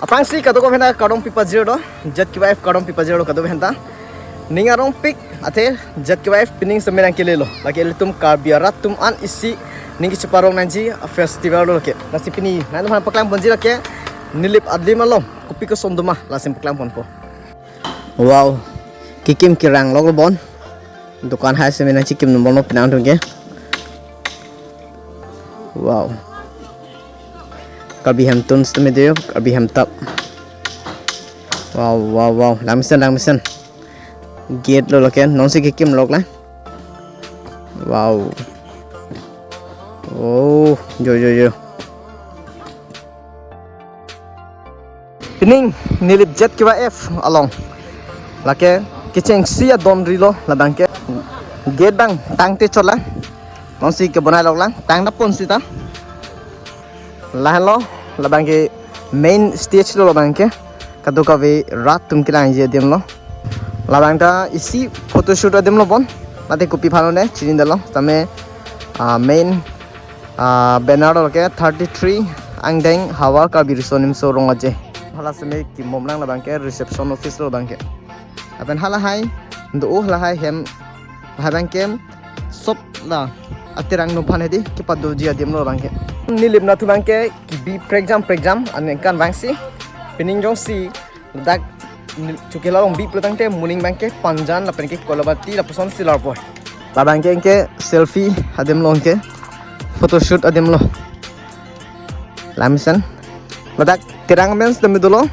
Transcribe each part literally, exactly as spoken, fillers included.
Aphrangsi kadokave aphanta kardom pipajir do, Z K Y F kardom pipajir do kadokave aphanta. Ning arongpik athe Z K Y F pining semen ang kelelo. Lake ilitum Karbi arat atum an isi ning kecheparong nangji festival do lake. Lasi pini nangtumphan paklang ponji lake Nilip adim along kopi koson doma, lasi paklang ponpo. Wow, kekim kerang lok lo bon. Dukan hai semen nangchikim nombor no pinang dun ke. Wow. Karbi hemtun sitame do, Karbi hemtap. Wow, wow, wow. Langmesen, langmesen. Gate lo lake, nonsi kekim lok la. Wow. Oh, jo, jo, jo. Pining Nilip Z K Y F along. Lake kechengsi adon rilo labang ke. Gate abang tangte chot la. Nonsi kebonai lok la. Tang dapon sita. Lahenlo labang ke main stage lo labang ke. Kadokave rat atum kelangji adim lo. Labang ta isi photoshoot adim lo bon. Mate kopi aphan lo ne chinidetlo. Tame, ah, main, ah, banner lo ke thirty-three angdeng havar Karbi Riso Nimso Rong Aje. Hala seme kebom lang labang ke reception office lo labang ke. Lapen hala hai do, hala hai hem, hai abang ke sop la aterang atum aphan hedi kepadoji adim lo labang ke. Nilip nangtum abang ke kebi prekjam prekjam aningkan abangsi pining jongsi dak Chokihola along biplo tangte moning abang ke Panjan lapen ke Kolabati lapuson si larpo. Labang ke anke selfie adim lo anke photoshoot adim lo. Langmesen. Ladak terang men sitame dolo.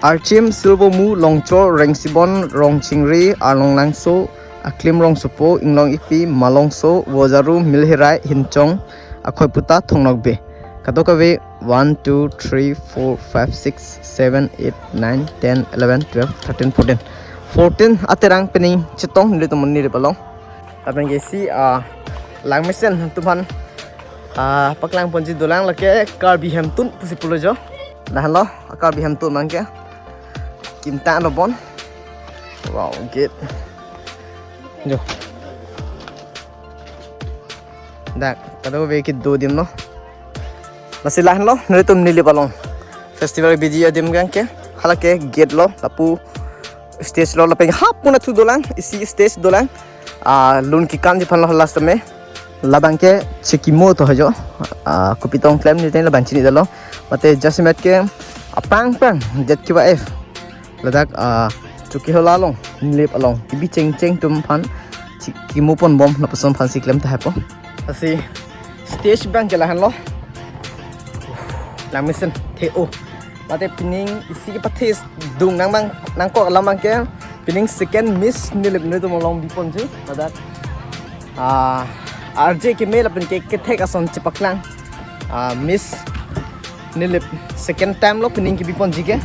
Archim, Silvomu, Longchor, Rengsibon, Rongchingri, Arlonglangso, Aklim Rongsopo, Inglong Ikpi, Malongso, Vojaru, Milhirai, Hinchong, Akhoiputa, Thongnokbe. Kadokave one, two, three, four, five, six, seven, eight, nine, ten, eleven, twelve, thirteen, fourteen. Fourteen aterang pining chetong nelitum Nilip along. Lapen ke isi, ah, langmesen nangtumphan, ah, paklang ponji dolang lake Karbi hemtun pusi pulo jo. Lahenlo Karbi hemtun abang ke. Kimtang lo bon. Wow, gate. Jo. Dak, kadokave kedo adim lo. Lasi lahenlo, nelitum Nilip along festival biji adim abang ke. Hala ke gate lo, lapu stage lo, lapen hapu nangthu dolang, isi stage dolang. Ah, lun kekanji aphan lo hala sitame. Labang ke chekimo to hajo. Ah, kopi tong klemji te labang chinidetlo. Mate jasemet ke aphrang aphrang Z K Y F. Ladak, ah, Chokihola along, Nilip along, kebi chengcheng atum aphan, chi-, kimo ponbom lapuson aphansi klem tahai po. Lasi stage abang ke lahenlo. Langmesen the-o. Mate pining isi kepathe dung nang abang, nangkok alam abang ke, pining second Miss Nilip nelitum along biponji. Ladak, ah, R J keme lapen ke kethek ason chepaklang. Ah, Miss Nilip second time lo pining kebiponji ke.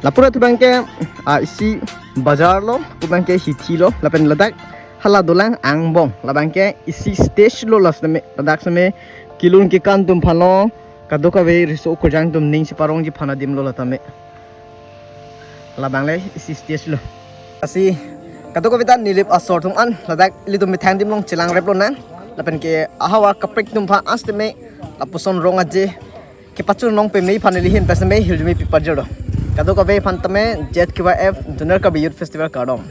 Lapu ra thu abang ke, ah, isi bazar lo, pu abang ke hithi lo, lapen ladak hala dolang angbong, labang ke isi stage lo la sitame, ladak sitame kelun kekan atum aphan lo, kadokave riso kejang atum ning cheparongji aphan adim lo la tame. Labang le isi stage lo. Lasi kadokave ta Nilip asor atum an, ladak ilitum methang adim along chelang rep lonang, lapen ke ahavar kaprek atum aphan an sitame lapuson rong aje kepachun nong peme aphan ili ahin pen sitame hirjume pipajir do. Kadokave aphan tame Z K Y F Dunar Karbi Youth Festival kardom.